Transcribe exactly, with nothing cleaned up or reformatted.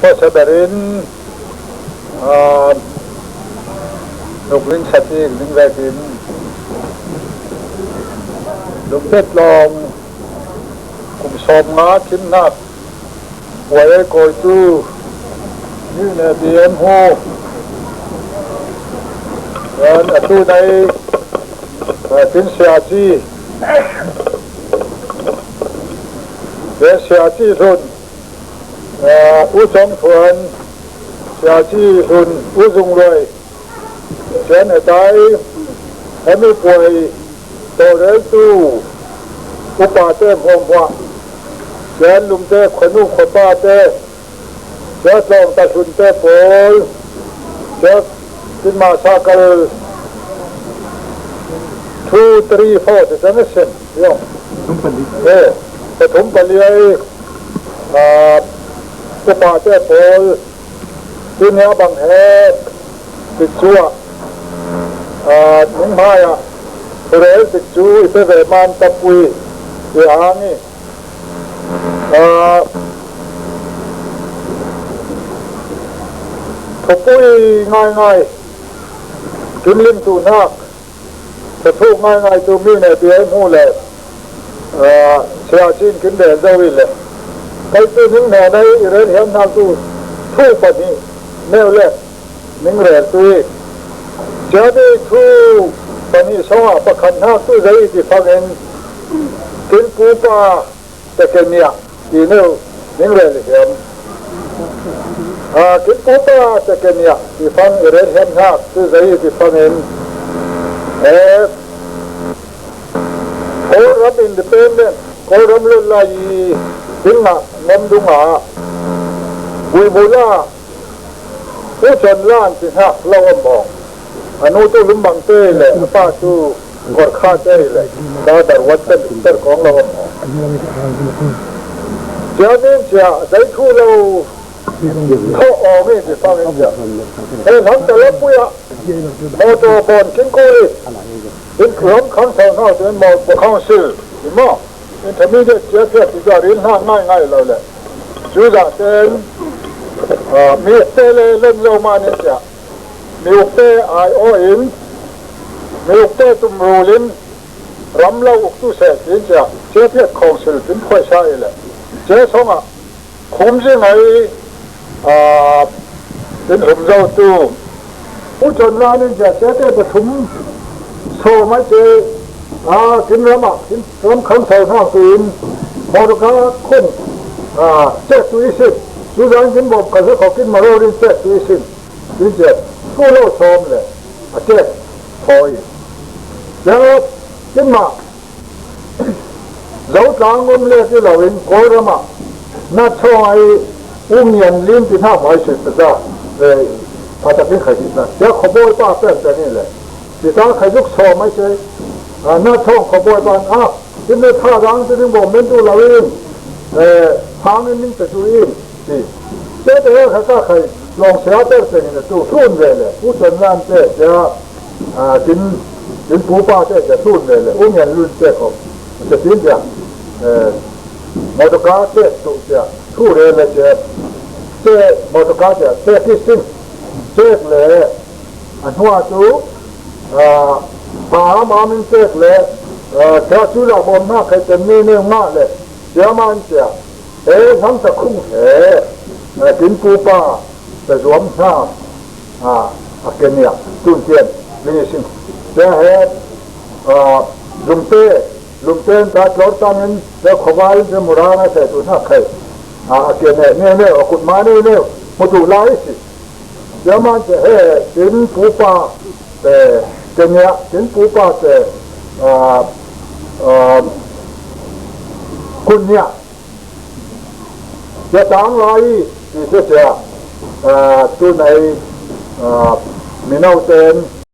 Pawsa berin, aa, nukling satik ning vekin Lumtet lawng kum sawmnga thimnak puai ei kawitu New Napier Hmu, aa, a tu nei, aa, tin Siaci, aa, Siaci Hlun, aa, U Cawng Thuan, Siaci Hlun, U Zung Luai, Sian Hetai, Hemi Puai, tawlreltu upate hmuahhmuah, Sian Lumte khuanu khuapate, Sia Tlawng Tahlunte pawl, Sia Kinma Sakal two, three, four te cang a sem. Yo. Eh, pathum pali ai, ah, upate pawl, tunia bang he tikcu ah, aa, ning hmaiah thurel tikcu i pe ve man tapui i ang i, aa, thupui ngaingai, kin lim tu hnak, thuthu ngaingai tu mi ne pi ai hmu le, aa, Siaci in kin rel zo i le. Kei tu ning hnen ai i rel hiam hnak tu thu pahnih neu le ning rel tu i. Cia mi thu pahnih sawng ah pakhat hnak tu zei i ti fangin kin pupa tekeniah ti neu ning rel i hiam? Aa, kin pupa tekeniah ti fang i rel hiam hnak tu zei i ti fangin, eh, Kawlram independent, Kawlram luat lai i ding ah ngam dung ah Buibula, U Cawng Lan ti hnak lo a maw? A nu tu Lumbang te le a pa tu Gorkha te le ka Darwat te ter kong lo a maw? Cia ning cia zei thu lo thaw awng i ti fangin cia. He hlam ta lampui ah mawtaw bawn kin kul i, in ram khang sau hna tu in mawtaw council i maw? Intermediate cia phiat ti cia ril hna ngaingai lo le. Cu zah ten, aa, mi ukte le lon lo mah nih cia. Mi ukte ai aw in, mi ukte tumrul in, ram lo uktu seh tiin cia. Cia phiat council kin phuaisa i le. Cia sawng ah khum zing ai, aa, in hum zo tu. U Cawng Lan in cia sia te pathum sawm ai cia, aa, kin ram ah, kin ram khang sau hnak tu in, mawtaw ka khung, aa, cek tu i sin. Cu zan kin bawm ka zak kho kin maro in cek tu i sin. Tin cia, thu lo sawm le, a cek thaw i. Cia, kin mah, Zotlang um le ti lo in Kawlram ah na chawng ai U Ngian Lin ti hna mai sui pata, eh, pata kin khai sitna. Tia khuabawi pa peng peng i le. Ti ta khai zuk sawm ai se. Ah, na chawng khuabawi pa, ah, tin le tha dang ti ding bawm men tu lo in, eh, hang in ning pe tu in. Ti. Tia te kha ka khai lawng sia per peng in tu hlun ve le. U Cawng Lan te tia, ah, tin, tin pupa te tia hlun ve le. U Ngian Lin te ko. Tia tin tia. Eh, mawtaw ka te tu tia. Thu re le tia. Te mawtaw ka tia. Te ki sin. Cek le. A hnuah tu, ah, pa am am in cek le, ah, tia cu lah bawm hna khai ten ni ne ngah le. Tia man tia. He hmang ta khung he, eh, tin pupa ta zuam hna, ah, a ke nia, tun tian, mi sin. Tia he, ah, Lumte, Lumte in ta tlor tang in, tia khuavai in, tia mura na sai tu hna khai. Ah, a ke ne, ne, ne, a kut ma ne, ne, mu tu lai si. Tia man tia he, tin pupa, eh, ke nia, tin pupa te, ah, ah, kun nia. Cia tang lai i, ti cia cia, ah, tu nei, ah, mino ten,